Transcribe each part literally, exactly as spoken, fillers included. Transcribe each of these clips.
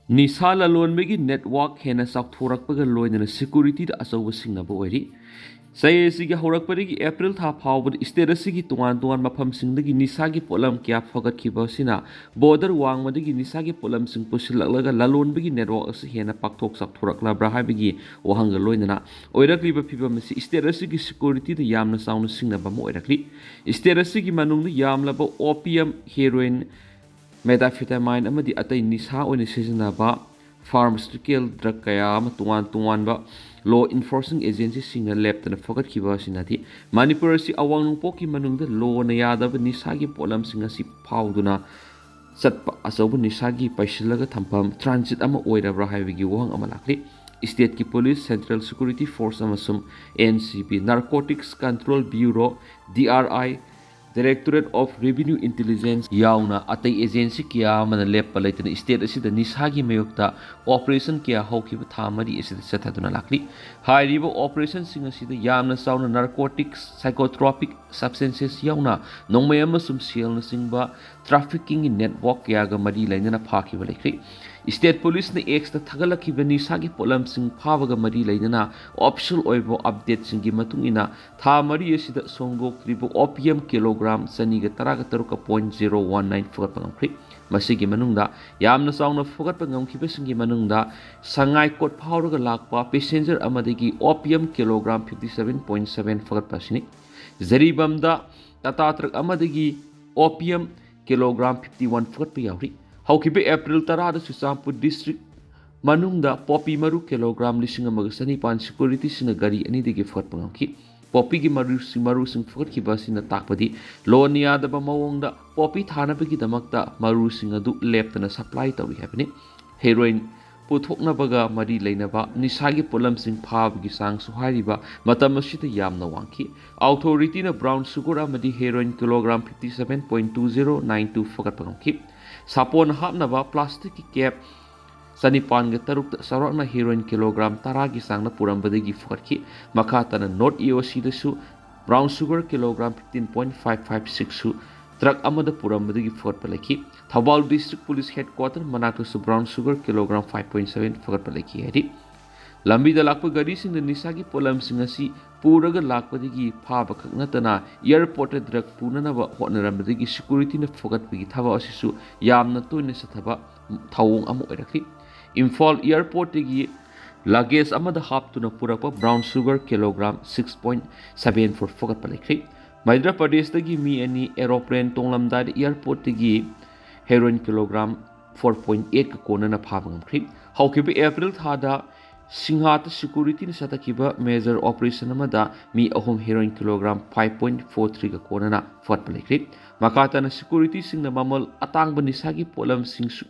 ꯅꯤꯁꯥ ꯂꯂꯣꯟꯕꯒꯤ network ꯍꯦꯟꯅ ꯆꯥꯎꯊꯣꯔꯛꯄꯒ ꯂꯣꯏꯅꯅ securityꯗ ꯑꯆꯧꯕ ꯁꯤꯡꯅꯕ ꯑꯣꯏꯔꯤ꯫ ꯆꯍꯤ ꯑꯁꯤꯒꯤ ꯍꯧꯔꯛꯄꯗꯒꯤ April ꯊꯥ ꯐꯥꯎꯕꯗ state ꯑꯁꯤꯒꯤ ꯇꯣꯉꯥꯟ ꯇꯣꯉꯥꯟꯕ ꯃꯐꯝꯁꯤꯡꯗꯒꯤ ꯅꯤꯁꯥꯒꯤ ꯄꯣꯠꯂꯝ ꯀꯌꯥ ꯐꯒꯠꯈꯤꯕ ꯑꯁꯤꯅ border ꯋꯥꯡꯃꯗꯒꯤ ꯅꯤꯁꯥꯒꯤ ꯄꯣꯠꯂꯝꯁꯤꯡ ꯄꯨꯁꯤꯜꯂꯛꯂꯒ ꯂꯂꯣꯟꯕꯒꯤ network ꯑꯁꯤ ꯍꯦꯟꯅ ꯄꯥꯛꯊꯣꯛ ꯆꯥꯎꯊꯣꯔꯛꯂꯕ꯭ꯔꯥ ꯍꯥꯏꯕꯒꯤ ꯋꯥꯍꯪꯒ ꯂꯣꯏꯅꯅ ꯑꯣꯏꯔꯛꯂꯤꯕ ꯐꯤꯚꯝ ꯑꯁꯤ state ꯑꯁꯤꯒꯤ securityꯗ ꯌꯥꯝꯅ ꯆꯥꯎꯅ ꯁꯤꯡꯅꯕ ꯑꯃ ꯑꯣꯏꯔꯛꯂꯤ꯫ State ꯑꯁꯤꯒꯤ ꯃꯅꯨꯡꯗ ꯌꯥꯝꯂꯕ opium, heroin, methamphetamine ꯑꯃꯗꯤ ꯑꯇꯩ ꯅꯤꯁꯥ ꯑꯣꯏꯅ ꯁꯤꯖꯤꯟꯅꯕ pharmaceutical drug ꯀꯌꯥ ꯑꯃ ꯇꯣꯉꯥꯟ ꯇꯣꯉꯥꯟꯕ law enforcing agencyꯁꯤꯡꯅ ꯂꯦꯞꯇꯅ ꯐꯒꯠꯈꯤꯕ ꯑꯁꯤꯅꯗꯤ ꯃꯅꯤꯄꯨꯔ ꯑꯁꯤ ꯑꯋꯥꯡ ꯅꯣꯡꯄꯣꯛꯀꯤ ꯃꯅꯨꯡꯗ ꯂꯣꯅ ꯌꯥꯗꯕ ꯅꯤꯁꯥꯒꯤ ꯄꯣꯠꯂꯝꯁꯤꯡ ꯑꯁꯤ ꯐꯥꯎꯗꯨꯅ ꯆꯠꯄ ꯑꯆꯧꯕ ꯅꯤꯁꯥꯒꯤ ꯄꯩꯁꯤꯜꯂꯒ ꯊꯝꯐꯝ transit ꯑꯃ ꯑꯣꯏꯔꯕ꯭ꯔꯥ ꯍꯥꯏꯕꯒꯤ ꯋꯥꯍꯪ ꯑꯃ ꯂꯥꯛꯂꯤ꯫ Stateꯀꯤ police, central security force ꯑꯃꯁꯨꯡ N C B, Narcotics Control Bureau, D R I, Directorate of Revenue Intelligence ꯌꯥꯎꯅ ꯑꯇꯩ agency ꯀꯌꯥ ꯑꯃꯅ ꯂꯦꯞꯄ ꯂꯩꯇꯅ state ꯑꯁꯤꯗ ꯅꯤꯁꯥꯒꯤ ꯃꯥꯌꯣꯛꯇ operation ꯀꯌꯥ ꯍꯧꯈꯤꯕ ꯊꯥ ꯃꯔꯤ ꯑꯁꯤꯗ ꯆꯠꯊꯗꯨꯅ ꯂꯥꯛꯂꯤ꯫ ꯍꯥꯏꯔꯤꯕ operationꯁꯤꯡ ꯑꯁꯤꯗ ꯌꯥꯝꯅ ꯆꯥꯎꯅ narcotics, psychotropic substances ꯌꯥꯎꯅ ꯅꯣꯡꯃꯩ ꯑꯃꯁꯨꯡ ꯁꯦꯜꯅꯆꯤꯡꯕ traffickingꯒꯤ network ꯀꯌꯥꯒ ꯃꯔꯤ ꯂꯩꯅꯅ ꯐꯥꯈꯤꯕ ꯂꯩꯈ꯭ꯔꯤ꯫ State policeꯅ Xꯇ ꯊꯥꯒꯠꯂꯛꯈꯤꯕ ꯅꯤꯁꯥꯒꯤ ꯄꯣꯠꯂꯝꯁꯤꯡ ꯐꯥꯕꯒ ꯃꯔꯤ ꯂꯩꯅꯅ official ꯑꯣꯏꯕ updateꯁꯤꯡꯒꯤ ꯃꯇꯨꯡ ꯏꯟꯅ ꯊꯥ ꯃꯔꯤ ꯑꯁꯤꯗ ꯁꯣꯡꯗꯣꯛꯇ꯭ꯔꯤꯕ opium kilogram ꯆꯅꯤꯒ ꯇꯔꯥꯒ ꯇꯔꯨꯛꯀ point zero one nine ꯐꯒꯠꯄ ꯉꯝꯈ꯭ꯔꯤ꯫ ꯃꯁꯤꯒꯤ ꯃꯅꯨꯡꯗ ꯌꯥꯝꯅ ꯆꯥꯎꯅ ꯐꯒꯠꯄ ꯉꯝꯈꯤꯕꯁꯤꯡꯒꯤ ꯃꯅꯨꯡꯗ ꯁꯉꯥꯏꯀꯣꯠ ꯐꯥꯎꯔꯒ ꯂꯥꯛꯄ passenger ꯑꯃꯗꯒꯤ opium kilogram fifty seven point seven ꯐꯒꯠꯄ ꯑꯁꯤꯅꯤ꯫ ꯖꯔꯤꯕꯝꯗ Tata truck ꯑꯃꯗꯒꯤ opium kilogram fifty one ꯐꯒꯠꯄ ꯌꯥꯎꯔꯤ꯫ ꯍꯧꯈꯤꯕ April ꯇꯔꯥꯗ ꯆꯨꯔꯆꯥꯟꯄꯨꯔ district ꯃꯅꯨꯡꯗ poppy ꯃꯔꯨ kilogram ꯂꯤꯁꯤꯡ ꯑꯃꯒ ꯆꯅꯤꯄꯥꯟ securityꯁꯤꯡꯅ ꯒꯥꯔꯤ ꯑꯅꯤꯗꯒꯤ ꯐꯒꯠꯄ ꯉꯝꯈꯤ꯫ Poppyꯒꯤ ꯃꯔꯨꯁꯤꯡ, ꯃꯔꯨꯁꯤꯡ ꯐꯒꯠꯈꯤꯕ ꯑꯁꯤꯅ ꯇꯥꯛꯄꯗꯤ ꯂꯣꯟ ꯌꯥꯗꯕ ꯃꯑꯣꯡꯗ poppy ꯊꯥꯅꯕꯒꯤꯗꯃꯛꯇ ꯃꯔꯨꯁꯤꯡ ꯑꯗꯨ ꯂꯦꯞꯇꯅ supply ꯇꯧꯔꯤ ꯍꯥꯏꯕꯅꯤ꯫ Heroin ꯄꯨꯊꯣꯛꯅꯕꯒ ꯃꯔꯤ ꯂꯩꯅꯕ ꯅꯤꯁꯥꯒꯤ ꯄꯣꯠꯂꯝꯁꯤꯡ ꯐꯥꯕꯒꯤ ꯆꯥꯡꯁꯨ ꯍꯥꯏꯔꯤꯕ ꯃꯇꯝ ꯑꯁꯤꯗ ꯌꯥꯝꯅ ꯋꯥꯡꯈꯤ꯫ Authorityꯅ brown sugar ꯑꯃꯗꯤ heroin kilogram fifty seven point two zero nine two ꯐꯒꯠꯄ ꯉꯝꯈꯤ꯫ ꯁꯥꯄꯣꯟ ꯍꯥꯞꯅꯕ plasticꯀꯤ cap ꯆꯅꯤꯄꯥꯟꯒ ꯇꯔꯨꯛꯇ ꯆꯥꯎꯔꯥꯛꯅ heroin kilogram ꯇꯔꯥꯒꯤ ꯆꯥꯡꯗ ꯄꯨꯔꯝꯕꯗꯒꯤ ꯐꯒꯠꯈꯤ꯫ ꯃꯈꯥ ꯇꯥꯅ North EOCꯗꯁꯨ brown sugar kilogram fifteen point five five sixꯁꯨ ꯇ꯭ꯔꯛ ꯑꯃꯗ ꯄꯨꯔꯝꯕꯗꯒꯤ ꯐꯒꯠꯄ ꯂꯩꯈꯤ꯫ ꯊꯧꯕꯥꯜ ꯗꯤꯁꯇ꯭ꯔꯤꯛ ꯄꯨꯂꯤꯁ ꯍꯦꯗꯀ꯭ꯋꯥꯇꯔ ꯃꯅꯥꯛꯇꯁꯨ brown sugar kilogram five point seven ꯐꯒꯠꯄ ꯂꯩꯈꯤ ꯍꯥꯏꯔꯤ꯫ ꯂꯝꯕꯤꯗ ꯂꯥꯛꯄ ꯒꯥꯔꯤꯁꯤꯡꯗ ꯅꯤꯁꯥꯒꯤ ꯄꯣꯠꯂꯝꯁꯤꯡ ꯑꯁꯤ ꯄꯨꯔꯒ ꯂꯥꯛꯄꯗꯒꯤ ꯐꯥꯕ ꯈꯛ ꯅꯠꯇꯅ, ꯑꯦꯌꯔꯄꯣꯔꯠꯇ ꯗ꯭ꯔꯒ ꯄꯨꯅꯅꯕ ꯍꯣꯠꯅꯔꯝꯕꯗꯒꯤ ꯁꯦꯀ꯭ꯌꯨꯔꯤꯇꯤꯅ ꯐꯒꯠꯄꯒꯤ ꯊꯕꯛ ꯑꯁꯤꯁꯨ ꯌꯥꯝꯅ ꯇꯣꯏꯅ ꯆꯠꯊꯕ ꯊꯧꯑꯣꯡ ꯑꯃ ꯑꯣꯏꯔꯛꯂꯤ꯫ ꯏꯝꯐꯥꯜ ꯑꯦꯌꯔꯄꯣꯔꯠꯇꯒꯤ ꯂꯒꯦꯖ ꯑꯃꯗ ꯍꯥꯞꯇꯨꯅ ꯄꯨꯔꯛꯄ brown sugar kilogram six point seven four ꯐꯒꯠꯄ ꯂꯩꯈ꯭ꯔꯦ꯫ ꯃꯙ꯭ꯌ ꯄ꯭ꯔꯗꯦꯁꯇꯒꯤ ꯃꯤ ꯑꯅꯤ ꯑꯦꯔꯣꯄ꯭ꯂꯦꯟ ꯇꯣꯡꯂꯝꯗꯥꯏꯗ ꯑꯦꯌꯔꯄꯣꯔꯠꯇꯒꯤ ꯍꯦꯔꯣꯏꯟ ꯀꯤꯂꯣꯒ꯭ꯔꯥꯝ ꯐꯣꯔ ꯄꯣꯏꯟ ꯑꯩꯠꯀ ꯀꯣꯟꯅꯅ ꯐꯥꯕ ꯉꯝꯈ꯭ꯔꯦ꯫ ꯍꯧꯈꯤꯕ ꯑꯦꯄ꯭ꯔꯤꯜ ꯊꯥꯗ ꯁꯤꯡꯍꯥꯠꯇ ꯁꯦꯀ꯭ꯌꯨꯔꯤꯇꯤꯅ ꯆꯠꯊꯈꯤꯕ ꯃꯦꯖꯔ ꯑꯣꯄꯔꯦꯁꯟ ꯑꯃꯗ ꯃꯤ ꯑꯍꯨꯝ heroin kilogram five point four ꯊ꯭ꯔꯤꯒ ꯀꯣꯟꯅꯅ ꯐꯒꯠꯄ ꯂꯩꯈ꯭ꯔꯦ꯫ ꯃꯈꯥ ꯇꯥꯅ ꯁꯦꯀ꯭ꯌꯨꯔꯤꯇꯤꯁꯤꯡꯅ ꯃꯃꯜ ꯑꯇꯥꯡꯕ ꯅꯤꯁꯥꯒꯤ ꯄꯣꯠꯂꯝꯁꯤꯡꯁꯨ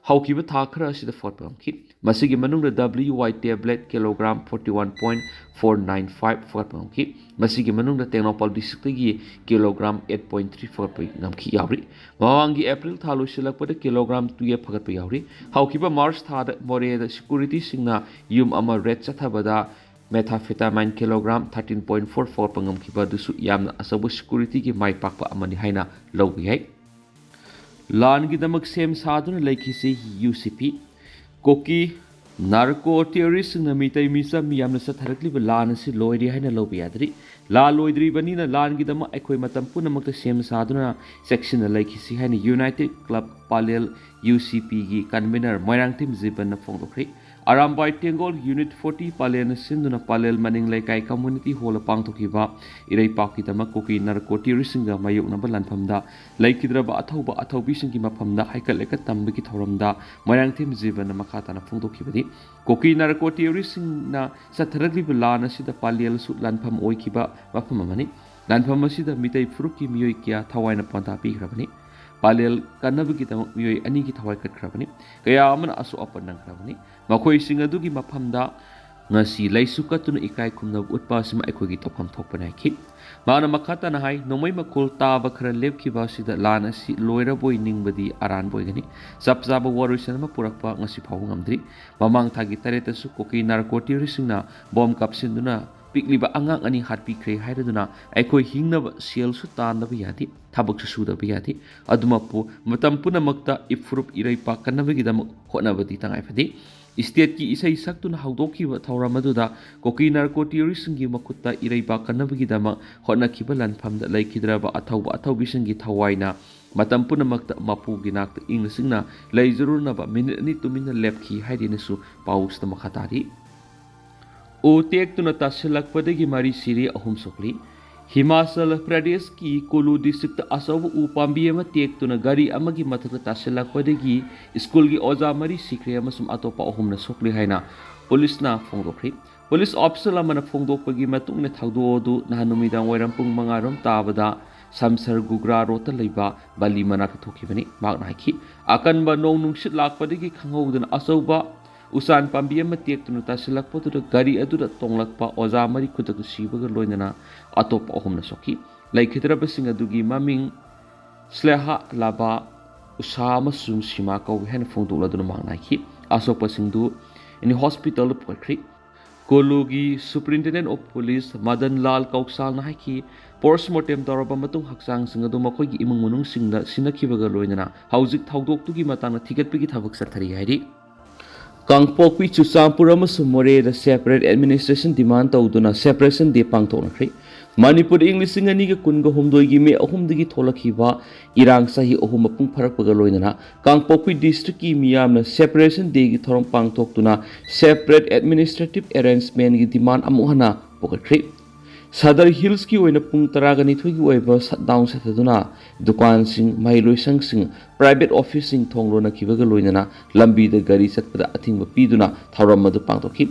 ꯍꯧꯈꯤꯕ ꯊꯥ ꯈꯔ ꯑꯁꯤꯗ ꯐꯒꯠꯄ ꯉꯝꯈꯤ꯫ ꯃꯁꯤꯒꯤ ꯃꯅꯨꯡꯗ W Y tablet kilogram forty one point four nine five ꯐꯒꯠꯄ ꯉꯝꯈꯤ꯫ ꯃꯁꯤꯒꯤ ꯃꯅꯨꯡꯗ ꯇꯦꯡꯅꯧꯄꯜ ꯗꯤꯁꯇ꯭ꯔꯤꯛꯇꯒꯤ ꯀꯤꯂꯣꯒ꯭ꯔꯥꯝ ꯑꯩꯠ ꯄꯣꯏꯟ ꯊ꯭ꯔꯤ ꯐꯒꯠꯄ ꯉꯝꯈꯤ ꯌꯥꯎꯔꯤ꯫ ꯃꯃꯥꯡꯒꯤ ꯑꯦꯄ꯭ꯔꯤꯜ ꯊꯥ ꯂꯣꯏꯁꯤꯜꯂꯛꯄꯗ ꯀꯤꯂꯣꯒ꯭ꯔꯥꯝ ꯇꯨꯌꯦꯜꯐ ꯐꯒꯠꯄ ꯌꯥꯎꯔꯤ꯫ ꯍꯧꯈꯤꯕ ꯃꯥꯔꯆ ꯊꯥꯗ ꯃꯣꯔꯦꯗ ꯁꯦꯀ꯭ꯌꯨꯔꯤꯇꯤꯁꯤꯡꯅ ꯌꯨꯝ ꯑꯃ ꯔꯦꯗ ꯆꯠꯊꯕꯗ ꯃꯦꯊꯥꯐꯦꯇꯥꯃꯥꯏꯟ ꯀꯤꯂꯣꯒ꯭ꯔꯥꯝ ꯊꯥꯔꯇꯤꯟ ꯄꯣꯏꯟ ꯐꯣꯔ ꯐꯒꯠꯄ ꯉꯝꯈꯤꯕ ꯑꯗꯨꯁꯨ ꯌꯥꯝꯅ ꯑꯆꯧꯕ ꯁꯦꯀ꯭ꯌꯨꯔꯤꯇꯤꯒꯤ ꯃꯥꯏ ꯄꯥꯛꯄ ꯑꯃꯅꯤ ꯍꯥꯏꯅ ꯂꯧꯕ ꯌꯥꯏ꯫ ꯂꯥꯟꯒꯤꯗꯃꯛ ꯁꯦꯝ ꯁꯥꯗꯨꯅ ꯂꯩꯈꯤꯁꯤ ꯌꯨ ꯁꯤ ꯄꯤ꯫ ꯀꯨꯀꯤ ꯅꯥꯔꯀꯣ ꯇꯦꯔꯣꯔꯤꯁꯁꯤꯡꯅ ꯃꯤꯇꯩ ꯃꯤꯆꯝ ꯃꯤꯌꯥꯝꯅ ꯆꯠꯊꯔꯛꯂꯤꯕ ꯂꯥꯟ ꯑꯁꯤ ꯂꯣꯏꯔꯦ ꯍꯥꯏꯅ ꯂꯧꯕ ꯌꯥꯗ꯭ꯔꯤ꯫ ꯂꯥꯟ ꯂꯣꯏꯗ꯭ꯔꯤꯕꯅꯤꯅ ꯂꯥꯟꯒꯤꯗꯃꯛ ꯑꯩꯈꯣꯏ ꯃꯇꯝ ꯄꯨꯝꯅꯃꯛꯇ ꯁꯦꯝ ꯁꯥꯗꯨꯅ ꯆꯦꯛꯁꯤꯟꯅ ꯂꯩꯈꯤꯁꯤ ꯍꯥꯏꯅ ꯌꯨꯅꯥꯏꯇꯦꯗ ꯀ꯭ꯂꯕ ꯄꯥꯂꯦꯜ ꯌꯨ ꯁꯤ ꯄꯤꯒꯤ ꯀꯟꯚꯤꯅꯔ ꯃꯣꯏꯔꯥꯡꯊꯦꯝ ꯖꯤꯕꯟꯅ ꯐꯣꯡꯗꯣꯛꯈ꯭ꯔꯦ꯫ ꯑꯔꯥꯝꯕꯥꯏ ꯇꯦꯡꯒꯣꯜ ꯌꯨꯅꯤꯠ ꯐꯣꯔꯇꯤ ꯄꯥꯂꯦꯜꯅ ꯁꯤꯟꯗꯨꯅ ꯄꯥꯂꯦꯜ ꯃꯅꯤꯡ ꯂꯩꯀꯥꯏ ꯀꯝꯃꯨꯅꯤꯇꯤ ꯍꯣꯜꯗ ꯄꯥꯡꯊꯣꯛꯈꯤꯕ ꯏꯔꯩꯄꯥꯛꯀꯤꯗꯃꯛ ꯀꯨꯀꯤ ꯅꯥꯔꯀꯣ ꯇꯦꯔꯣꯔꯤꯁꯁꯤꯡꯒ ꯃꯥꯌꯣꯛꯅꯕ ꯂꯥꯟꯐꯝꯗ ꯂꯩꯈꯤꯗ꯭ꯔꯕ ꯑꯊꯧꯕ ꯑꯊꯧꯕꯤꯁꯤꯡꯒꯤ ꯃꯐꯝꯗ ꯍꯥꯏꯀꯠ ꯂꯩꯀꯠ ꯇꯝꯕꯒꯤ ꯊꯧꯔꯝꯗ ꯃꯣꯏꯔꯥꯡꯊꯦꯝ ꯖꯤꯕꯟꯅ ꯃꯈꯥ ꯇꯥꯅ ꯐꯣꯡꯗꯣꯛꯈꯤꯕꯗꯤ, ꯀꯨꯀꯤ ꯅꯥꯔꯀꯣ ꯇꯦꯔꯣꯔꯤꯁꯁꯤꯡꯅ ꯆꯠꯊꯔꯛꯂꯤꯕ ꯂꯥꯟ ꯑꯁꯤꯗ ꯄꯥꯂꯦꯜꯁꯨ ꯂꯥꯟꯐꯝ ꯑꯣꯏꯈꯤꯕ ꯃꯐꯝ ꯑꯃꯅꯤ꯫ ꯂꯥꯟꯐꯝ ꯑꯁꯤꯗ ꯃꯤꯇꯩ ꯐꯨꯔꯨꯞꯀꯤ ꯃꯤꯑꯣꯏ ꯀꯌꯥ ꯊꯋꯥꯏꯅ ꯄꯣꯟꯊꯥ ꯄꯤꯈ꯭ꯔꯕꯅꯤ꯫ ꯄꯥꯂꯦꯜ ꯀꯟꯅꯕꯒꯤꯗꯃꯛ ꯃꯤꯑꯣꯏ ꯑꯅꯤꯒꯤ ꯊꯋꯥꯏ ꯀꯠꯈ꯭ꯔꯕꯅꯤ꯫ ꯀꯌꯥ ꯑꯃꯅ ꯑꯁꯣꯛ ꯑꯄꯟ ꯅꯪꯈ꯭ꯔꯕꯅꯤ꯫ ꯃꯈꯣꯏꯁꯤꯡ ꯑꯗꯨꯒꯤ ꯃꯐꯝꯗ ꯉꯁꯤ ꯂꯩꯁꯨ ꯀꯠꯇꯨꯅ ꯏꯀꯥꯏ ꯈꯨꯝꯅꯕ ꯎꯠꯄ ꯑꯁꯤꯃ ꯑꯩꯈꯣꯏꯒꯤ ꯇꯧꯐꯝ ꯊꯣꯛꯄꯅꯤ ꯍꯥꯏꯈꯤ꯫ ꯃꯍꯥꯛꯅ ꯃꯈꯥ ꯇꯥꯅ ꯍꯥꯏ, ꯅꯣꯡꯃꯩ ꯃꯈꯣꯜ ꯇꯥꯕ ꯈꯔ ꯂꯦꯞꯈꯤꯕ ꯑꯁꯤꯗ ꯂꯥꯟ ꯑꯁꯤ ꯂꯣꯏꯔꯕꯣꯏ ꯅꯤꯡꯕꯗꯤ ꯑꯔꯥꯟꯕ ꯑꯣꯏꯒꯅꯤ꯫ ꯆꯞ ꯆꯥꯕ ꯋꯥꯔꯣꯏꯁꯤꯟ ꯑꯃ ꯄꯨꯔꯛꯄ ꯉꯁꯤ ꯐꯥꯎꯕ ꯉꯝꯗ꯭ꯔꯤ꯫ ꯃꯃꯥꯡ ꯊꯥꯒꯤ ꯇꯔꯦꯠꯇꯁꯨ ꯀꯨꯀꯤ ꯅꯥꯔꯀꯣ ꯇꯦꯔꯣꯔꯤꯁꯁꯤꯡꯅ ꯕꯣꯝ ꯀꯥꯞꯁꯤꯟꯗꯨꯅ ꯄꯤꯛꯂꯤꯕ ꯑꯉꯥꯡ ꯑꯅꯤ ꯍꯥꯠꯄꯤꯈ꯭ꯔꯦ ꯍꯥꯏꯔꯗꯨꯅ ꯑꯩꯈꯣꯏ ꯍꯤꯡꯅꯕ ꯁꯦꯜꯁꯨ ꯇꯥꯟꯗꯕ ꯌꯥꯗꯦ, ꯊꯕꯛꯁꯨ ꯁꯨꯗꯕ ꯌꯥꯗꯦ꯫ ꯑꯗꯨꯃꯛꯄꯨ ꯃꯇꯝ ꯄꯨꯝꯅꯃꯛꯇ ꯏꯐꯨꯔꯨꯞ ꯏꯔꯩ ꯄꯥꯛꯀꯟꯅꯕꯒꯤꯗꯃꯛ ꯍꯣꯠꯅꯕꯗꯤ ꯇꯉꯥꯏ ꯐꯗꯦ꯫ ꯏꯁꯇꯦꯠꯀꯤ ꯏꯁꯩ ꯁꯛꯇꯨꯅ ꯍꯧꯗꯣꯛꯈꯤꯕ ꯊꯧꯔꯝ ꯑꯗꯨꯗ ꯀꯨꯀꯤ ꯅꯥꯔꯀꯣ ꯇꯦꯔꯣꯔꯤꯁꯁꯤꯡꯒꯤ ꯃꯈꯨꯠꯇ ꯏꯔꯩ ꯄꯥꯛꯀꯟꯅꯕꯒꯤꯗꯃꯛ ꯍꯣꯠꯅꯈꯤꯕ ꯂꯥꯟꯐꯝꯗ ꯂꯩꯈꯤꯗ꯭ꯔꯕ ꯑꯊꯧꯕ ꯑꯊꯧꯕꯤꯁꯤꯡꯒꯤ ꯊꯋꯥꯏꯅ ꯃꯇꯝ ꯄꯨꯝꯅꯃꯛꯇ ꯃꯄꯨꯒꯤ ꯅꯥꯛꯇ ꯏꯪꯅ ꯆꯤꯡꯅ ꯂꯩꯖꯔꯨꯅꯕ ꯃꯤꯅꯤꯠ ꯑꯅꯤ ꯇꯨꯃꯤꯟꯅ ꯂꯦꯞꯈꯤ ꯍꯥꯏꯗꯨꯅꯁꯨ ꯄꯥꯎꯁꯤꯗ ꯃꯈꯥ ꯇꯥꯔꯤ꯫ ꯎ ꯇꯦꯛꯇꯨꯅ ꯇꯥꯁꯤꯜꯂꯛꯄꯗꯒꯤ ꯃꯔꯤ ꯁꯤꯔꯦ, ꯑꯍꯨꯝ ꯁꯣꯛꯂꯤ꯫ ꯍꯤꯃꯥꯆꯜ ꯄ꯭ꯔꯗꯦꯁꯀꯤ ꯀꯨꯂꯨ ꯗꯤꯁꯇ꯭ꯔꯤꯛꯇ ꯑꯆꯧꯕ ꯎ ꯄꯥꯝꯕꯤ ꯑꯃ ꯇꯦꯛꯇꯨꯅ ꯒꯥꯔꯤ ꯑꯃꯒꯤ ꯃꯊꯛꯇ ꯇꯥꯁꯤꯜꯂꯛꯄꯗꯒꯤ ꯁ꯭ꯀꯨꯜꯒꯤ ꯑꯣꯖꯥ ꯃꯔꯤ ꯁꯤꯈ꯭ꯔꯦ ꯑꯃꯁꯨꯡ ꯑꯇꯣꯞꯄ ꯑꯍꯨꯝꯅ ꯁꯣꯛꯂꯦ ꯍꯥꯏꯅ ꯄꯨꯂꯤꯁꯅ ꯐꯣꯡꯗꯣꯛꯈ꯭ꯔꯤ꯫ ꯄꯨꯂꯤꯁ ꯑꯣꯐꯤꯁꯔ ꯑꯃꯅ ꯐꯣꯡꯗꯣꯛꯄꯒꯤ ꯃꯇꯨꯡ ꯏꯟꯅ ꯊꯧꯗꯣꯛ ꯑꯗꯨ ꯅꯍꯥꯟ ꯅꯨꯃꯤꯗꯥꯡ ꯋꯥꯏꯔꯝ ꯄꯨꯡ ꯃꯉꯥ ꯔꯣꯝ ꯇꯥꯕꯗ ꯁꯝꯁꯔ ꯒꯨꯒ꯭ꯔꯥ ꯔꯣꯗꯇ ꯂꯩꯕ ꯕꯂꯤ ꯃꯅꯥꯛꯇ ꯊꯣꯛꯈꯤꯕꯅꯤ꯫ ꯃꯍꯥꯛꯅ ꯍꯥꯏꯈꯤ, ꯑꯀꯟꯕ ꯅꯣꯡ ꯅꯨꯡꯁꯤꯠ ꯂꯥꯛꯄꯗꯒꯤ ꯈꯪꯍꯧꯗꯅ ꯑꯆꯧꯕ ꯎꯆꯥꯟ ꯄꯥꯝꯕꯤ ꯑꯃ ꯇꯦꯛꯇꯨꯅ ꯇꯥꯁꯤꯜꯂꯛꯄꯗꯨꯗ ꯒꯥꯔꯤ ꯑꯗꯨꯗ ꯇꯣꯡꯂꯛꯄ ꯑꯣꯖꯥ ꯃꯔꯤ ꯈꯨꯗꯛꯇ ꯁꯤꯕꯒ ꯂꯣꯏꯅꯅ ꯑꯇꯣꯞꯄ ꯑꯍꯨꯝꯅ ꯁꯣꯛꯈꯤ꯫ ꯂꯩꯈꯤꯗ꯭ꯔꯕꯁꯤꯡ ꯑꯗꯨꯒꯤ ꯃꯃꯤꯡ ꯁ꯭ꯂꯦꯍꯥ ꯂꯥꯕꯥ, ꯎꯁꯥ ꯑꯃꯁꯨꯡ ꯁꯤꯃꯥ ꯀꯧꯏ ꯍꯥꯏꯅ ꯐꯣꯡꯗꯣꯛꯂꯗꯨꯅ ꯃꯍꯥꯛꯅ ꯍꯥꯏꯈꯤ꯫ ꯑꯁꯣꯛꯄꯁꯤꯡꯗꯨ ꯑꯦꯅꯤ ꯍꯣꯁꯄꯤꯇꯥꯜꯗ ꯄꯨꯈꯠꯈ꯭ꯔꯤ꯫ ꯀꯣꯂꯨꯒꯤ Superintendent of Police ꯃꯗꯟ ꯂꯥꯜ ꯀꯧꯁꯥꯜꯅ ꯍꯥꯏꯈꯤ, ꯄꯣꯁꯃꯣꯔꯇꯦꯝ ꯇꯧꯔꯕ ꯃꯇꯨꯡ ꯍꯛꯆꯥꯡꯁꯤꯡ ꯑꯗꯨ ꯃꯈꯣꯏꯒꯤ ꯏꯃꯨꯡ ꯃꯅꯨꯡꯁꯤꯡꯗ ꯁꯤꯟꯅꯈꯤꯕꯒ ꯂꯣꯏꯅꯅ ꯍꯧꯖꯤꯛ ꯊꯧꯗꯣꯛꯇꯨꯒꯤ ꯃꯇꯥꯡꯗ ꯊꯤꯒꯠꯄꯒꯤ ꯊꯕꯛ ꯆꯠꯊꯔꯤ ꯍꯥꯏꯔꯤ꯫ ꯀꯥꯡꯄꯣꯛꯄꯤ, ꯆꯨꯔꯆꯥꯟꯄꯨꯔ ꯑꯃꯁꯨꯡ ꯃꯣꯔꯦꯗ separate administration demand ꯇꯧꯗꯨꯅ Separation Day ꯄꯥꯡꯊꯣꯛꯅꯈ꯭ꯔꯤ꯫ ꯃꯅꯤꯄꯨꯔ ꯏꯪ ꯂꯤꯁꯤꯡ ꯑꯅꯤꯒ ꯀꯨꯟꯒ ꯍꯨꯝꯗꯣꯏꯒꯤ ꯃꯦ ꯑꯍꯨꯝꯗꯒꯤ ꯊꯣꯛꯂꯛꯈꯤꯕ ꯏꯔꯥꯡ ꯆꯍꯤ ꯑꯍꯨꯝ ꯃꯄꯨꯡ ꯐꯥꯔꯛꯄꯒ ꯂꯣꯏꯅꯅ ꯀꯥꯡꯄꯣꯛꯄꯤ ꯗꯤꯁꯇ꯭ꯔꯤꯛꯀꯤ ꯃꯤꯌꯥꯝꯅ Separation Dayꯒꯤ ꯊꯧꯔꯝ ꯄꯥꯡꯊꯣꯛꯇꯨꯅ separate administrative arrangementꯒꯤ demand ꯑꯃꯨꯛ ꯍꯟꯅ ꯄꯨꯈꯠꯈ꯭ꯔꯤ꯫ ꯁꯗꯔ ꯍꯤꯜꯁꯀꯤ ꯑꯣꯏꯅ ꯄꯨꯡ ꯇꯔꯥꯒ ꯅꯤꯊꯣꯏꯒꯤ ꯑꯣꯏꯕ shutdown ꯆꯠꯊꯗꯨꯅ ꯗꯨꯀꯥꯟꯁꯤꯡ, ꯃꯍꯩꯂꯣꯏꯁꯪꯁꯤꯡ, private officeꯁꯤꯡ ꯊꯣꯡ ꯂꯣꯟꯅꯈꯤꯕꯒ ꯂꯣꯏꯅꯅ ꯂꯝꯕꯤꯗ ꯒꯥꯔꯤ ꯆꯠꯄꯗ ꯑꯊꯤꯡꯕ ꯄꯤꯗꯨꯅ ꯊꯧꯔꯝ ꯑꯗꯨ ꯄꯥꯡꯊꯣꯛꯈꯤ꯫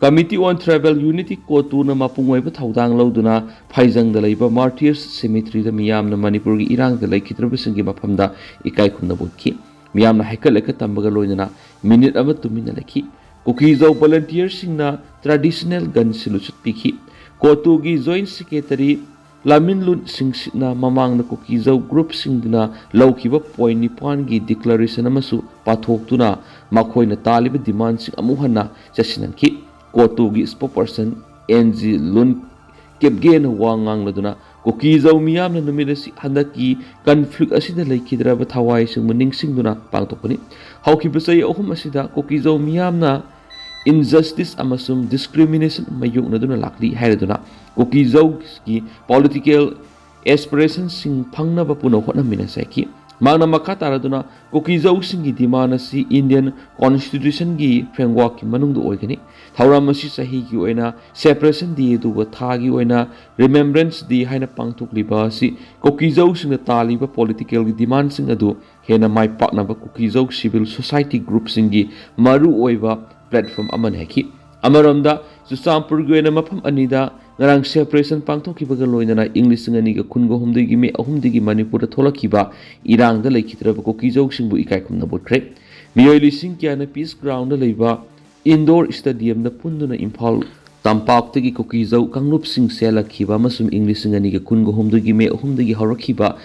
Committee on Tribal Unity, ꯀꯣꯇꯨꯅ ꯃꯄꯨꯡ ꯑꯣꯏꯕ ꯊꯧꯗꯥꯡ ꯂꯧꯗꯨꯅ ꯐꯥꯏꯖꯪꯗ ꯂꯩꯕ Martyrs Cemeteryꯗ ꯃꯤꯌꯥꯝꯅ ꯃꯅꯤꯄꯨꯔꯒꯤ ꯏꯔꯥꯡꯗ ꯂꯩꯈꯤꯗ꯭ꯔꯕꯁꯤꯡꯒꯤ ꯃꯐꯝꯗ ꯏꯀꯥꯏ ꯈꯨꯝꯅꯕ ꯎꯠꯈꯤ꯫ ꯃꯤꯌꯥꯝꯅ ꯍꯩꯀꯠ ꯂꯩꯀꯠ ꯇꯝꯕꯒ ꯂꯣꯏꯅꯅ ꯃꯤꯅꯤꯠ ꯑꯃ ꯇꯨꯃꯤꯟꯅ ꯂꯩꯈꯤ꯫ ꯀꯨꯀꯤꯖꯧ ꯚꯣꯂꯟꯇꯤꯌꯔꯁꯤꯡꯅ ꯇ꯭ꯔꯦꯗꯤꯁꯅꯦꯜ ꯒꯟ ꯁꯦꯂꯨꯠ ꯄꯤꯈꯤ꯫ ꯀꯣꯇꯨꯒꯤ ꯖꯣꯏꯟꯠ ꯁꯦꯀ꯭ꯔꯦꯇꯔꯤ ꯂꯥꯃꯤꯟꯂꯨꯟ ꯁꯤꯡꯁꯤꯠꯅ ꯃꯃꯥꯡꯗ ꯀꯨꯀꯤꯖꯧ ꯒ꯭ꯔꯨꯞꯁꯤꯡꯗꯨꯅ ꯂꯧꯈꯤꯕ ꯄꯣꯏꯟꯠ ꯅꯤꯄꯥꯟꯒꯤ ꯗꯤꯀ꯭ꯂꯥꯔꯦꯁꯟ ꯑꯃꯁꯨ ꯄꯥꯊꯣꯛꯇꯨꯅ ꯃꯈꯣꯏꯅ ꯇꯥꯜꯂꯤꯕ ꯗꯤꯃꯥꯟꯁꯤꯡ ꯑꯃꯨꯛ ꯍꯟꯅ ꯆꯠꯁꯤꯟꯍꯟꯈꯤ꯫ ꯀꯣꯇꯨꯒꯤ ꯁ꯭ꯄꯣꯛꯄꯔꯁꯟ ꯑꯦꯟ ꯖꯤ ꯂꯨꯟ ꯀꯦꯞꯒꯦꯅ ꯋꯥ ꯉꯥꯡꯂꯗꯨꯅ ꯀꯨꯀꯤꯖꯧ ꯃꯤꯌꯥꯝꯅ ꯅꯨꯃꯤꯠ ꯑꯁꯤ ꯍꯟꯗꯛꯀꯤ ꯀꯟꯐ꯭ꯂꯤꯛ ꯑꯁꯤꯗ ꯂꯩꯈꯤꯗ꯭ꯔꯕ ꯊꯋꯥꯏꯁꯤꯡꯕꯨ ꯅꯤꯡꯁꯤꯡꯗꯨꯅ ꯄꯥꯡꯊꯣꯛꯄꯅꯤ꯫ ꯍꯧꯈꯤꯕ ꯆꯍꯤ ꯑꯍꯨꯝ ꯑꯁꯤꯗ ꯀꯨꯀꯤꯖꯧ ꯃꯤꯌꯥꯝꯅ ꯏꯟꯖꯁꯇꯤꯁ ꯑꯃꯁꯨꯡ ꯗꯤꯁꯀ꯭ꯔꯤꯃꯤꯅꯦꯁꯟ ꯃꯥꯌꯣꯛꯅꯗꯨꯅ ꯂꯥꯛꯂꯤ ꯍꯥꯏꯔꯗꯨꯅ ꯀꯨꯀꯤꯖꯧꯒꯤ ꯄꯣꯂꯤꯇꯤꯀꯦꯜ ꯑꯦꯁꯄꯤꯔꯦꯁꯟꯁꯤꯡ ꯐꯪꯅꯕ ꯄꯨꯟꯅ ꯍꯣꯠꯅꯃꯤꯟꯅꯁꯤ ꯍꯥꯏꯈꯤ꯫ ꯃꯍꯥꯛꯅ ꯃꯈꯥ ꯇꯥꯔꯗꯨꯅ ꯀꯨꯀꯤꯖꯧꯁꯤꯡꯒꯤ ꯗꯤꯃꯥꯟ ꯑꯁꯤ ꯏꯟꯗꯤꯌꯟ ꯀꯣꯟꯁꯇꯤꯇ꯭ꯌꯨꯁꯟꯒꯤ ꯐ꯭ꯔꯦꯝꯋꯥꯔꯛꯀꯤ ꯃꯅꯨꯡꯗ ꯑꯣꯏꯒꯅꯤ꯫ ꯊꯧꯔꯝ ꯑꯁꯤ ꯆꯍꯤꯒꯤ ꯑꯣꯏꯅ ꯁꯦꯄꯔꯦꯁꯟ ꯗꯦ ꯑꯗꯨꯒ ꯊꯥꯒꯤ ꯑꯣꯏꯅ ꯔꯤꯃꯦꯝꯕ꯭ꯔꯦꯟꯁ ꯗꯦ ꯍꯥꯏꯅ ꯄꯥꯡꯊꯣꯛꯂꯤꯕ ꯑꯁꯤ ꯀꯨꯀꯤꯖꯧꯁꯤꯡꯅ ꯇꯥꯜꯂꯤꯕ ꯄꯣꯂꯤꯇꯤꯀꯦꯜꯒꯤ ꯗꯤꯃꯥꯟꯁꯤꯡ ꯑꯗꯨ ꯍꯦꯟꯅ ꯃꯥꯏ ꯄꯥꯛꯅꯕ ꯀꯨꯀꯤꯖꯧ ꯁꯤꯚꯤꯜ ꯁꯣꯁꯥꯏꯇꯤ ꯒ꯭ꯔꯨꯞꯁꯤꯡꯒꯤ ꯃꯔꯨꯑꯣꯏꯕ ꯄ꯭ꯂꯦꯠꯐꯣꯔꯝ ꯑꯃꯅꯤ ꯍꯥꯏꯈꯤ꯫ ꯑꯃꯔꯣꯝꯗ ꯆꯨꯔꯆꯥꯟꯄꯨꯔꯒꯤ ꯑꯣꯏꯅ ꯃꯐꯝ ꯑꯅꯤꯗ ꯉꯔꯥꯡ ꯁꯦꯄꯔꯦꯁꯟ ꯄꯥꯡꯊꯣꯛꯈꯤꯕꯒ ꯂꯣꯏꯅꯅ ꯏꯪ ꯂꯤꯁꯤꯡ ꯑꯅꯤꯒ ꯀꯨꯟꯒ ꯍꯨꯝꯗꯣꯏꯒꯤ ꯃꯦ ꯑꯍꯨꯝꯗꯒꯤ ꯃꯅꯤꯄꯨꯔꯗ ꯊꯣꯛꯂꯛꯈꯤꯕ ꯏꯔꯥꯡꯗ ꯂꯩꯈꯤꯗ꯭ꯔꯕ ꯀꯨꯀꯤꯖꯧꯁꯤꯡꯕꯨ ꯏꯀꯥꯏ ꯈꯨꯝꯅꯕ ꯎꯠꯈ꯭ꯔꯦ꯫ ꯃꯤꯑꯣꯏ ꯂꯤꯁꯤꯡ ꯀꯌꯥꯅ ꯄꯤꯁ ꯒ꯭ꯔꯥꯎꯟꯗ ꯂꯩꯕ ꯏꯟꯗꯣꯔ ꯁ꯭ꯇꯦꯗꯤꯌꯝꯗ ꯄꯨꯟꯗꯨꯅ ꯏꯝꯐꯥꯜ ꯇꯝꯄꯥꯛꯇꯒꯤ ꯀꯨꯀꯤꯖꯧ ꯀꯥꯡꯂꯨꯞꯁꯤꯡ ꯆꯦꯜꯂꯛꯈꯤꯕ ꯑꯃꯁꯨꯡ ꯏꯪ ꯂꯤꯁꯤꯡ ꯑꯅꯤꯒ ꯀꯨꯟꯒ ꯍꯨꯝꯗꯣꯏꯒꯤ ꯃꯦ ꯑꯍꯨꯝꯗꯒꯤ ꯍꯧꯔꯛꯈꯤꯕ